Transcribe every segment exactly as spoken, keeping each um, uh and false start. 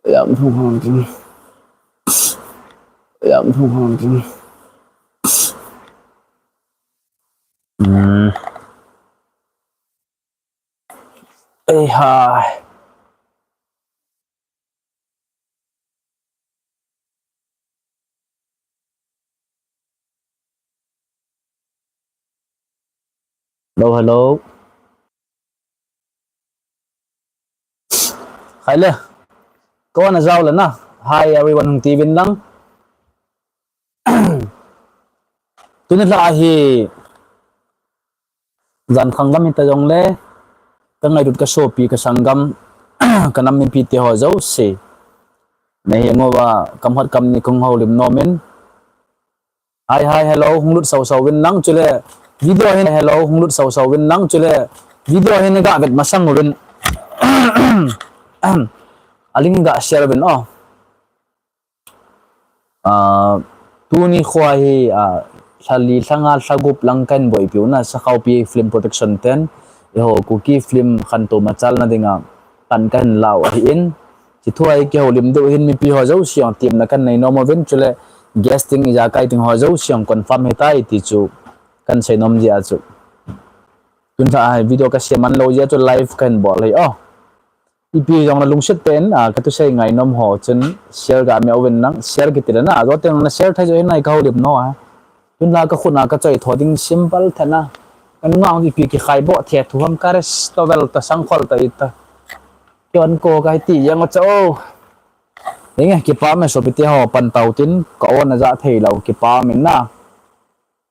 Lam thung hang tin. Lam thung hang tin. Hmm. Ei hai. Hello, hello. Hai le. Ko na jao le na. Hi everyone hung ti vin lang. Tuni la hi. Jan khang gam hita jongle, ka ngailutna ka sopi ka sanggam, ka nam mipi te ho jouse. Na hi ngova kam hat kam ni kong houlim nom in. Hi, hi, hello, hung lut sau sau vin lang chule. Video hin hello, hung lut sau sau vin lang chule. Video hin ga vet masang vin. Aling ga share vin oh. Ah, tuni khua hi, ah, lha li lha nga lha gup lang kan boipiu na, Sakhaopi Film Production ten, eiho Kuki film khantou machalna dinga pan kan lau ahi in, chi thu a hi kihoulim deuh hin mipi ho jouse jong temna kan nei nom uvin, chule guest ding ijakai ding ho jouse jong confirm hitai ti chu kan sei nom jia chu. Tun tha a hi video ka share man lou jia chu live kan bol hi oh. Ipi jong na lungset pen, ah, ka thusei ngainom ho chun share ga mi uvin lang, share kiti le na, ajo teng na share thei jo hin nai ka houlim nom a. Tun la ka khut a ka choi tho ding simple tha na. Ka nunga hung ipi kikhai boh the thu ham ka rest to vel ta sangkhol ta ita. Kion ko kai ti jeng o cha o. Inge kipa me sopi te ho pan tau tin ka on a ja thei lou kipa min na.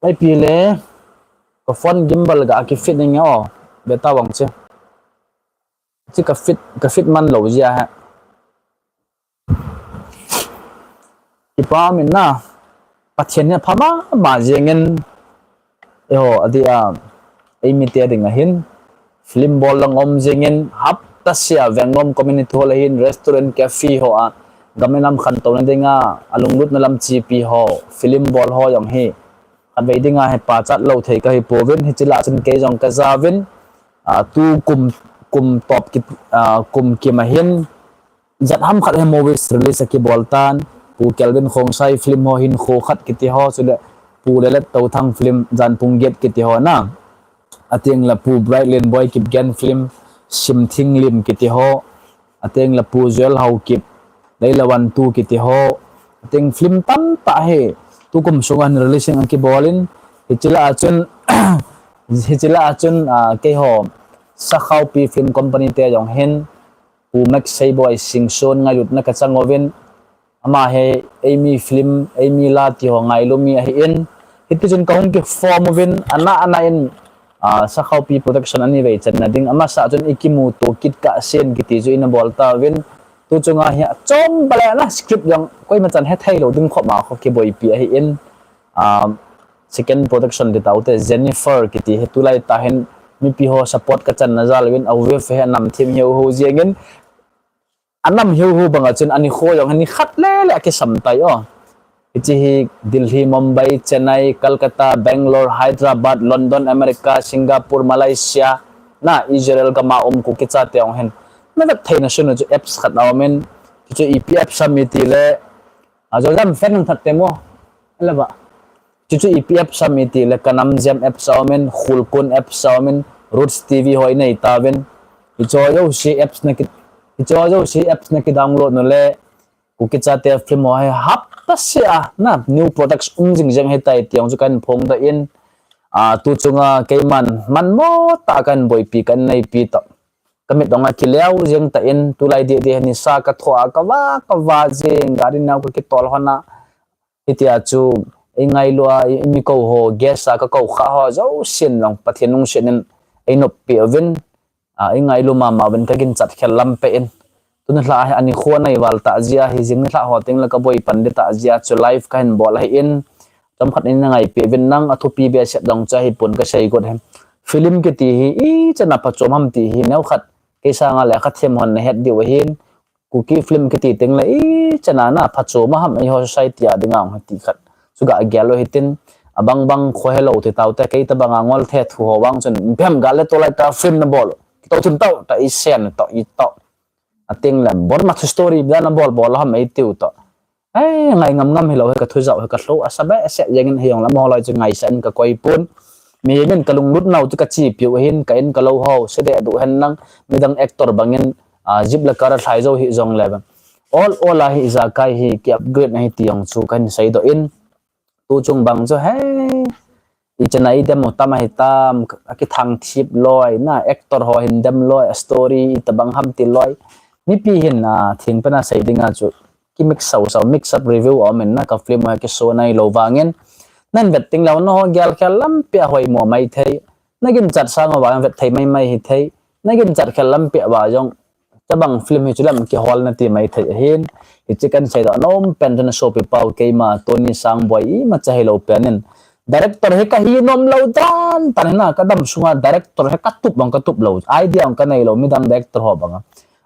Ipi le ka phone gimbal ga ki fit inge o. Beta wang che. Chi ka fit, ka fit man lou jia ha. Kipa min na. Pathen hi apha mama jingin. Eiho, adia. Eimi te ding ahin. Film bol lang um jingin. Hapta sia Vengnom Community Hall ahin. Restaurant cafe ho a. Gam le nam khantouna dinga. Alunglutna lam chepi ho. Film bol ho jong hi. Khatvei dinga hi pachat lou thei ka hi pouvin. Hichi la chun kei jong ka jaovin. Ah, tu kum, kum top kit, ah, kum kim ahin, jat ham khat hi movies release a kibol tan, Pu Kelvin Khongsai film ho hin kho khat kiti ho, chule Pu Lelet Touthang film Janpung Gate kiti ho na. Ateng la Pu Bright Lenboi Kipgen film Simthing Lim kiti ho. Ateng la Pu Joel Haokip, Leilawan tu kiti ho. Ateng film tamtah hi, tukum sunga hin releasing a kibolin, hichi la a chun, hichi la a chun, ah, keiho, Sakhaopi Film Company te jong hin, Pu Max Seiboi Singson ngailutna ka chang uvin, ama hi, eimi film, eimi la ti ho ngailu mi ahi in, hiti chun ka hung ki form uvin, ana, ana in, ah, Sakhaopi Production ani vei channa ding, amasa chun i kimuto kit kah sen kiti chu ina bol tauvin, tu chunga hi achom bale na script jong koima chan he thei lou ding khop ma kho kiboipi ahi in, ah, second production ti taute Jennifer kiti hi tulai ta hin mipi ho support ka channa jal uvin a wave hi anam thim hiu hu jingin, anam hiu hu banga chun ani kho jong hi ni khat le le a kisam tai o. Hichi hi Delhi, Mumbai, Chennai, Calcutta, Bangalore, Hyderabad, London, America, Singapore, Malaysia, na Israel gam a um Kuki chate jong hin. Na vet theina sun chu apps khat a um in, chu chu ipi apps ham iti le, a jo jam fan hung that te mo. Ala ba. Chu chu ipi apps ham iti le Kanam Jam apps a um in, Khulkun apps a um in, Roots T V ho i nei tauvin. Hicho jouse apps na ki, hicho jouse apps na ki download nu le, Kuki chate film ho hi hapta sia na new products um jing jeng hitai ti jong chu kan phong ta in, ah, tu chunga keiman manmo tah kan boipi kan neipi ta. Ka mit dong a kileu jeng ta in, tulai deh deh nisa ka thoh a ka va, ka va jeng, gari nau ka kitol hon a. Hitia chu, ei ngailu a, i mi kou ho, guest a ka kou kha ho, jousen jong Pathen lungset in ei noppi uvin, a, ei ngailu mama uvin ka ginchat khel lam pe in. Tuni la a hi ani kho nei val tah jia hi jing ni la ho teng la ka boi pan di tah jia chu live ka hin bol ahi in. Chomkhat in na ngaipi uvin lang a thupi behseh dong chu ahi pon ka sei got hi. Film kiti hi ichan a phachom ham ti hi neokhat kei sanga le khat them hon na het diu ahin. Kuki film kiti teng le ichan a na phachom ham eiho society a dinga hung ti khat. Chu ga gel u hitin abang bang kho helou ti taute kei tabang a ngol the thu ho vang chun phem ga le tolai ta film na bol. Kito thim tau ta i sen to i to. Ating le, bol ma thu story dan a bol bol ham ei tiu to. Ei, ngai ngam ngam hilou hi ka thu jao hi ka lou, asa behseh jeng in hi jong le mo loi chu ngaisah in ka koi pon. Mi min ka lunglut nau chu ka chi piu hin, ka in ka lou ho, se de du hen lang, midang actor bangin, a, jeep le car a thlai jo hi jong le. All, all a hi ijakai hi ki upgrade na hi ti jong chu ka hin sei doh in. Tu chung bang chu hei, i chena i dem u tam a hi tam, a kithang thip loi, na actor ho hin dem loi, a story i tabang ham ti loi. Mipi hin, a, thing pen a sei ding a chu, ki mix sau sau, mix up review om in na ka film ha ki so nai lo vangin. Nan vet ting lo no ho gel khel lampi a hoi mo mai thei. Na gin chat sang a vang vet thei mai mai hi thei. Na gin chat khel lampi a va jong. Tabang film hi chu lam ki hol na ti mai thei ahin. Hi chi kan sei doh nom pen chu na sopi pau keima Tony Sangboi i ma cha hi lo pen in. Director hi ka hi nom lo dan, tan na ka dam sunga director hi ka tup bang ka tup lo. Idea ang ka nei lo midang director ho bang a.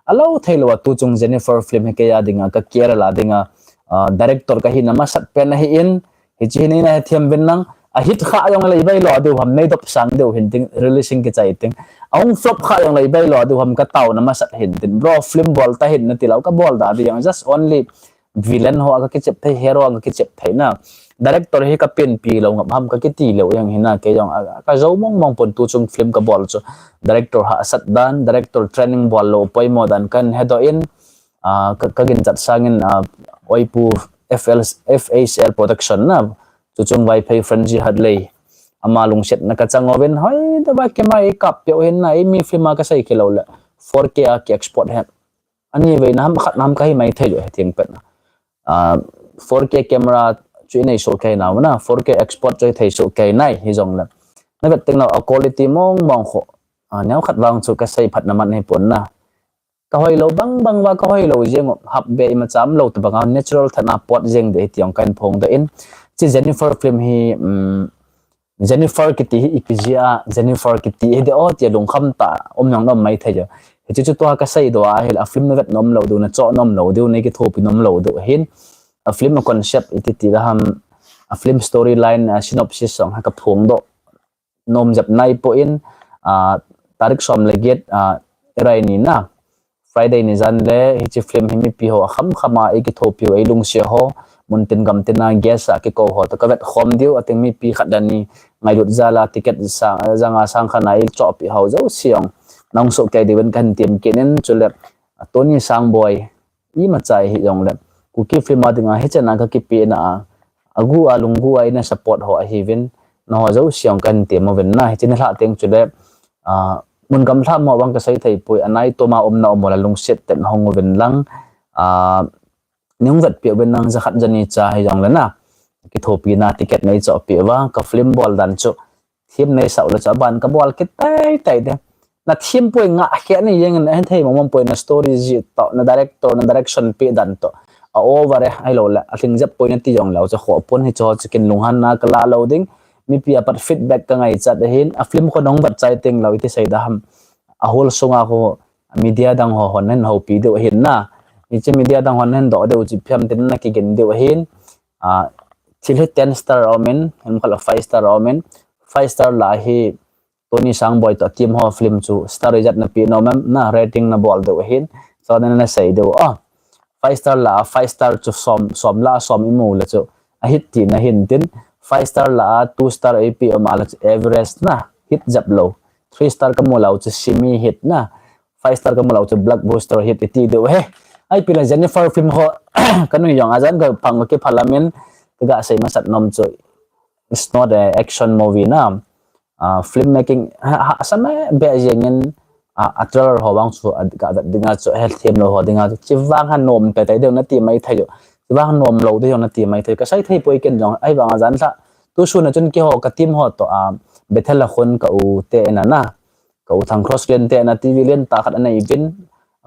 A lo thei lo a tu chung Jennifer film hi kei a ding a, ka care la ding a, a, director ka hi na masat pen a hi in, hi chi hi nei na he thiam vin nang, a hit kha jong le i bai lo a diu ham nei dop sang diu hin ting, releasing ki chai ting. A hung flop kha jong le i bai lo a diu ham ka tau na masat hin tin. Bro, film bol ta hin na ti lo ka bol da di jong just only villain ho a ka kichep thei, hero a ka kichep thei na. Director hi ka pen pi lo ngap ham ka kiti lo jong hi na ke jong a, ka zo mong mong pon tu chung film ka bol chu. Director ha sat dan, director training bol lo poimo dan kan he doh in, a, ka, ka gin chat sangin, a, Oipu F L, F H L Production na. Chu chung Vaiphei Frenzy Hatlei. Ama lungset na ka chang ovin hoi, da ba kema i kap pio hin na, i mi film a ka sei ki lo le. Four K a ki export he. Ani vei na ham khat na ham ka hi mai thei lo he tiang pen. A, four K camera chu i nei so kei na, na, four K export chu i thei so kei nai, hi jong le. Na vet ting lo a quality mong mong kho. A, neo khat vang chu ka sei phat na man hi pon na. Ka hoi lo bang bang va ka hoi lo jeng hap be i ma cham lo ta bang a natural thana pot jeng de hi tiang kan phong da in. Chi Jennifer film hi, um, Jennifer kiti hi i ki jia, Jennifer kiti hi de o tia lungkham ta, um nang nom mai thei jo. Hi chu chu tua ka sei doh a, hi la film na vet nom lo diu, na cho nom lo diu, na ki thopi nom lo diu hin. A film a concept i ti ti da ham, a film storyline, a synopsis song ha ka phong doh. Nom jep nai po in, a, tarik som le get, a, rai ni na. Friday ni jan le, hi chi film hi mipi ho, a kham kham a, i ki thopi ho, i lungsia ho, mun tin gam tin a, guest a ki ko ho, to ka vet khom diu, a ting mipi khat dan ni, ngai lut jal a, ticket sa, jang a sang khan a, i cho pi ho, jo siang. Nang so kei diu in kan tiam kinin, chu le, a, Tony Sangboi, i ma chai hi jong le. Kuki film a ding a, hi chen a ka ki pi na a, a gu a, lung gu a, i na support ho a hi vin, na ho jo siang kan tiam mo vin na, hi chen a hla teng chu le, a, mun gam hla mo bang ka sei thei pui, a nai to ma um na um mo la lungset ten hong vin lang, a, ning vet pi vin lang ja khat ja ni cha hi jong le na, ki thopi na ticket nei cho pi va, ka film bol dan chu, thim nei sau le chu, a ban ka bol kit tai tai de. Na thim pui nga a khia ni jeng in, a hin thei mo mo pui na story ji to, na director, na direction pi dan to. A over e, ai lo le, a thing jep pui na ti jong le, chu kho pun hi cho chu kin lunghan na ka la lo ding. Mipi a pat feedback ka ngai chat ahin, a film kho nong vat chai teng lo i ti sei da ham. A hol sunga kho media dang ho hon hen ho pi deu hin na. Ni che media dang hon hen do deu chi phiam tin na ki gen deu hin. A, thil hi ten star om in, hin kal five star om in. Five star la hi Tony Sangboi to team ho film chu star ijat na pi nom em na rating na bol deu hin. So na na sei deu. A, five star la, five star chu som, som la, som i mu le chu. A hit ti na hin tin. Five star la, two star i pi om a le chu average na. Hit jap lo. Three star ka mu lo chu semi hit na. Five star ka mu lo chu blockbuster hit i ti deu he. Ai pi la Jennifer film ho ka nui jong a jan ka phang ki phalamin ka ga sei masat nom chu. It's not a action movie na. A, film making ha, ha, sa me be jeng in, a, a trailer ho bang chu a, ka vet ding a chu hel them lo ho ding a chu chi vang ha nom pe tai deu na ti mai thei jo. Chi vang nom lo deu na ti mai thei. Ka sai thei poi ken jong ai vang a jan tha. Tu su na chun ki ho ka team ho to a Bethel a khun ka u te na na. Ka u Thang Cross Lian te na T V lian ta khat a nei vin,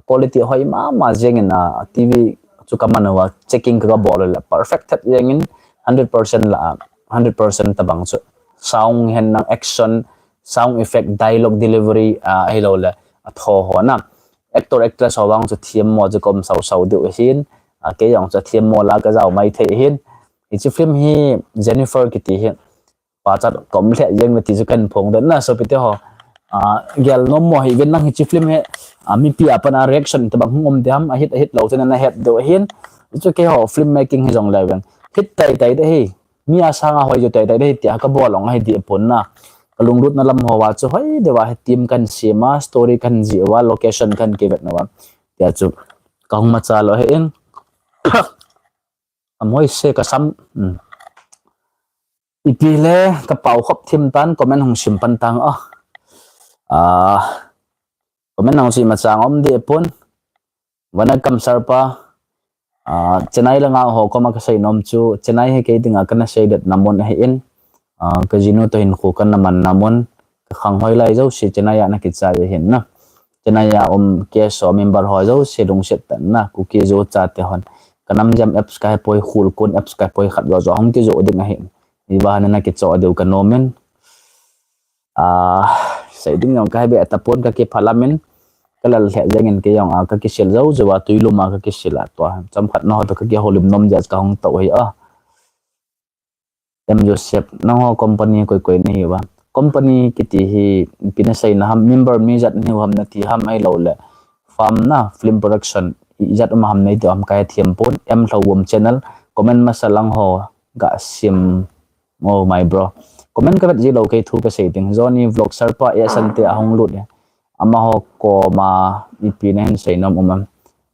quality hoi ma ma jeng in a T V chu ka man uva checking ka bol le perfect that jeng in hundred percent la, hundred percent ta bang chu sound hen nang action, sound effect, dialogue delivery a hi lo le a tho ho na actor actress ho vang chu thiam mo chu kom sau sau deu hin a ke jong chu thiam mo la ka jau mai thei hin hi chi film hi Jennifer kiti hi pa chat kom lheh jeng ve ti chu kan phong don na, sopi te ho. Ah, gel nom mo hi vin nang hichi film hi, ah, mipi a pan a reaction tabang hung um diham, a hit, a hit lou chun ana het deu ahin. Chu keiho film making hi jong le vin. Hit tai tai de hi. Mi a sanga hoi jo tai tai de hi tia ka bol ong ahi dipon na. Ka lunglutna lam ho va chu hoi deu a hi team kan sem a, story kan ji va, location kan kivet na va. Tia chu ka hung macha lou hi in. Am hoi se ka sam. Hmm. Ipi le ka pau khop thim tan comment hung sim pan tang a. Ah, comment hung sim a chang om dipon. Vana kam sir pa. Ah, Chennai langa ho koma ka sei nom chu. Chennai hi kei dinga kana sei det na mun ahi in. Ah, ka jinu to hin khu kana man na mun. Ka khang hoi lai jouse Chennai a na kichai ahin na. Chennai a um K S O member ho jouse lungset tan na. Kuki Zo chate hon. Ka nam jam apps ka he poi khul kun apps ka he poi khat jo jo hung kijo ding ahin. Iba na na kicho deu ka nom in. Ah, sei ding jong ka he be tapon ka kiphalam in. Ka lal lheh jeng in kei jong a ka kisil jou jou a tui lum a ka kisil a tua. Cham khat na ho to ka kiholim nom jeh a ka hung to hi a. M Joseph, nangho company koi koi nahi uva. Company kiti hi ipi na sei na ham, member mi jat nahi u ham nati ham ahilou le. Farm na, film production, ijat um ham nei ti ham ka he thiam pon, M Lhouvom channel, comment masa lang ho, ga sim, oh my bro. Comment ka vet ji lou kei thu ka sei ding, Johnny Vlog sir pa, e sante ahung lut e. Amaho koma ipi na hin sei nom um am.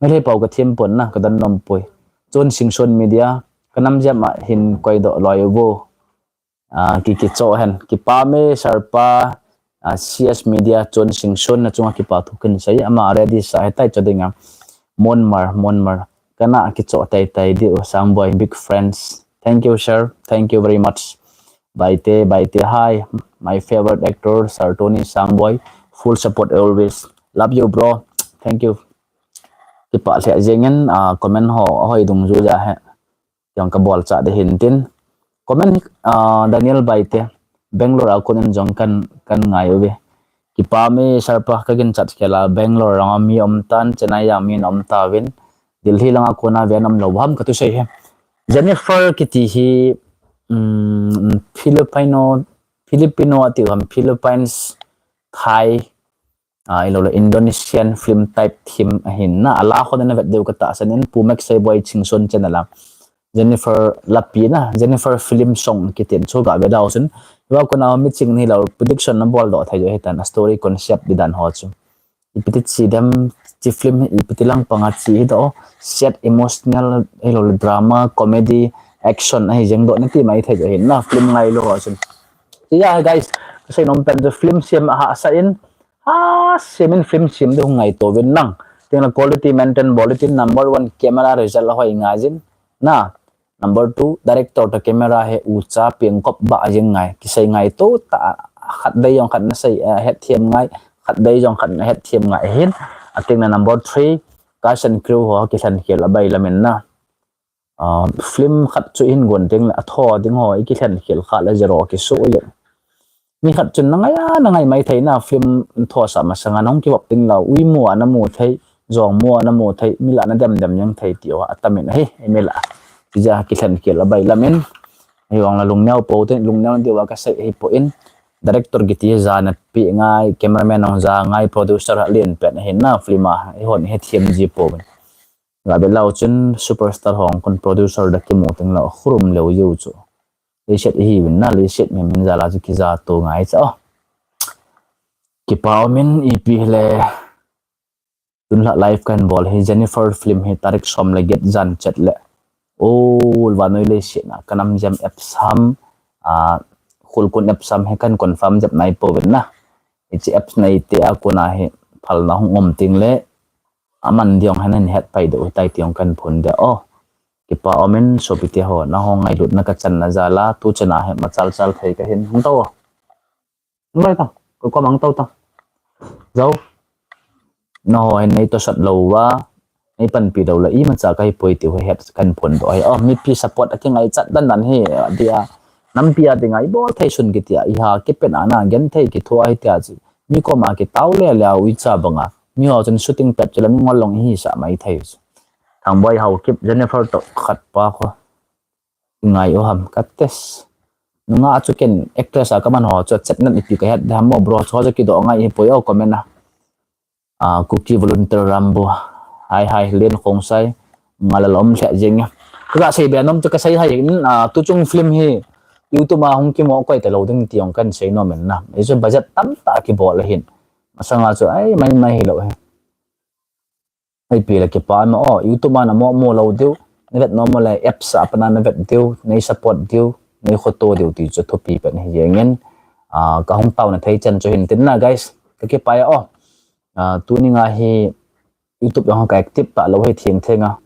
Melhei pau ka thiam pon na, ka don nom poi. Chon Singson Media, ka nam jam a hin koi doh loi uvo. Ah, ki kicho hen. Kipa me, sir pa, ah, C S Media, Chon Singson, na chunga kipa thu kin sei. Ama ready sa, he tai cho dinga. Monmar, Monmar. Kana kicho tai tai di, oh, Sangboi, big friends. Thank you, sir. Thank you very much. Baite, Baite, hi. My favorite actor, Sir Tony Sangboi. Full support always. Love you, bro. Thank you. Kipa lheh jeng in, ah, comment ho, hoi dungjuiya he. Jong ka bol cha de hin tin. Comment, ah, Daniel Baite, Bangalore a kon in jong kan, kan ngai uve. Kipa me sir pa ka ginchat khel a Bangalore a mi um tan, Chennai a mi na um tauvin. Delhi langa kona ve nom lou ham ka tu sei he. Jennifer kiti hi, um, Filipino, Filipino ati ham, Philippines, Thai, ah, ahilou le Indonesian film type thim ahin na, ala ho na vet deu ka tahsan in, Pu Max Seiboi Chingson channel a. Jennifer lapi na, Jennifer film song kitin chu ga ve dau chun. Hiva kona mi ching ni lou prediction na bol doh thei jo hitan, a story concept di dan ho chu. Ipi ti chi dem, chi film, ipi ti lang panga chi hi doh, set emotional, ahilou le drama, comedy, action, ahi jeng doh na ti mai thei jo hin na, film ngai lou ho chun. Tia guys, ka sei nom pen chu film siam a hahsa in, ha, siam in film siam di hung ngaito uvin nang. Tin la quality maintain bol in tin number one camera result a hoi ngai jin. Na, number two, director to camera he ucha piang kop ba jing ngai. Kisei ngaito ta khat dei jong khat na sei, eh, het thiam ngai, khat dei jong khat na het thiam ngai hin. Ating na number three, cast and crew ho kilhen khel a bai lam in na. Ah, film khat chu hin gon ding le, a tho ding ho, i kilhen khel kha le zero kisu ye. Mi khat chun na ngai a, na ngai mai thei na, film tho sa masanga nong kivop ding la, ui mu a na mu thei, jong mu a na mu thei, mi la na dem dem yang thei ti ho, a tam in ahi, mi la. Ti ja kilhen khel a bai lam in, hi vang la lungneo po te, lungneo diu a ka sei hi po in, director kiti ja na pi ngai, cameraman ong ja ngai, producer ha lien pen ahi na, film a, hi hon hi thiam ji po in. Ga be lau chun superstar hong kon producer da kimu ting lau khurum leu jiu chu. Leiset hi win na, leiset mi min ja la chu kija to ngai cha. Kipa min ipi le. Tun la live kan bol hi Jennifer film hi tarik som le get jan chet le. O, vanoi leiset na, ka nam jam apps ham, a, khul kun apps ham hi kan confirm jep nai po win na. Hichi apps nei te a kuna hi phal na hung om ting le. Aman diong hen het pai deuh tai tiong kan phun de o. Kipa omin sopite ho, na ho ngailutna ka channa jal a, tu chana hi machal chal thei ka hin hung tau o. Hung lai tang, ka kom hung tau tang. Zau. Na ho hin nei tosot lou va, nei panpi lou la, imacha ka hi poi tiu hi het kan phun doh hi. O, mipi support a kingaichat dan dan hi, dia, nampi a dinga i bol thei sun kitia, i ha kipen a na gen thei kithua hi tia chi. Mi koma kitao le le a uicha banga. Mi ho chun shooting pet chu la mi ngol long hi sa mai thei chu. Thangboi Haokip Jennifer to khat pa kho. Ngai u ham ka test. Nunga chu ken actress a kaman ho chu chetna ipi kahet dam mo bro, chu chu kidoh ngai hi poi o comment a. Ah, Kuki volunteer Rambo. Hai hai, Len Khongsai. Ngalal om lheh jeng e. Ka sei be nom chu kasei hai in, ah, tuchung film hi YouTube a hung kimo koi talou ding ti jong kahin sei nom in na. Hichu budget tamtah kibol ahin. Masanga chu ai mai mai hilou hi. Ipi le kipah mo o, YouTube a namo mo lou diu. Navet nom le apps a pat na navet diu, nei support diu, nei khoto diu ti chu thupi pen hi jeng in. Ah, kahung taona thei chan chu hin tin na guys. Kakipah e o. Ah, tuni nga hi YouTube jong ka active talou hi thengtheng a.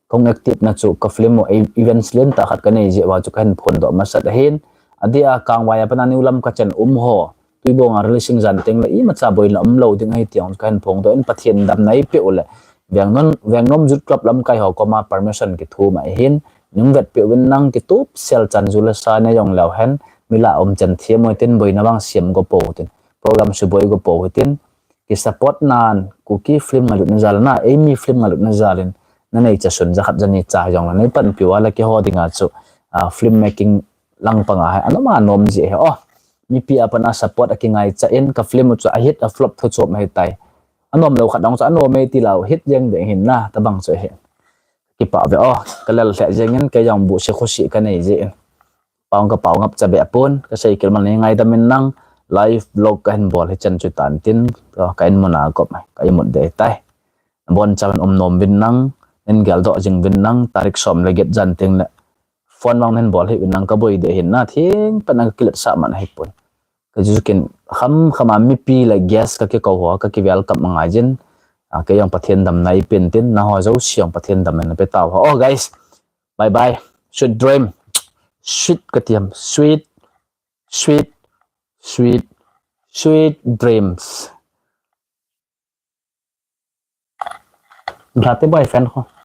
Kahung active na chu ka film u e-, events lentah khat kanei jeh uva chu kahin phondoh masat ahin. Adeh a Kangvai a pat na New Lamka chan um ho, Tuibong a releasing jan teng le imacha boina umlou ding ahi ti jong kahin phongdoh in, Pathen damna eipeh u le Vengnom, Vengnom Youth Club lamkai ho koma permission kithum ahin. Nung vetpeh uvin lang, kitup sel chan ju le sa nei jong leu hen, mi lah um chan thiam u hitin, boina vang siam go pou hitin, program suboi go pou hitin, kisupport nan Kuki film ngailutna jal na, eimi film ngailutna jal in nanei cha sun jakhat jani cha jong le neipanpi uva le keiho dinga chu, ah, film making lang panga hi anom anom jeh hi o. Mipi a pat na support akingaicha in, ka film u chu a hit a flop thu chom ahitai. Anom lou khat dong chu anom e ti lou, hit jeng ding hin na, tabang chu hi. Kipah ve o, kalel lheh jeng in, kei jong buhse khosih kanei jeh in. Pao ka pao ngap cha be pon, kasei kit man nei ngaidam in lang, live vlog kahin bol hi chan chu tan tin, ka, ka in mun a kop, ka imut ding tai. Boncha in um nom uvin lang, in geldoh jing uvin lang, tarik som le get jan teng le phone vang nahin bol hih uvin lang, kaboi ding ahin na, theng pat na kakiletsah man ahipon. Kachu kin kham kham a mipi le guest kakikou ho, kaki welcome angai jin. Ah, kei jong Pathen damna eipen tin, nangho jouse jong Pathen damna nape tauhen. Oh guys, bye bye. Sweet dream. Sweet kati ham. Sweet, sweet, sweet, sweet dreams. Lhate boy fan ho.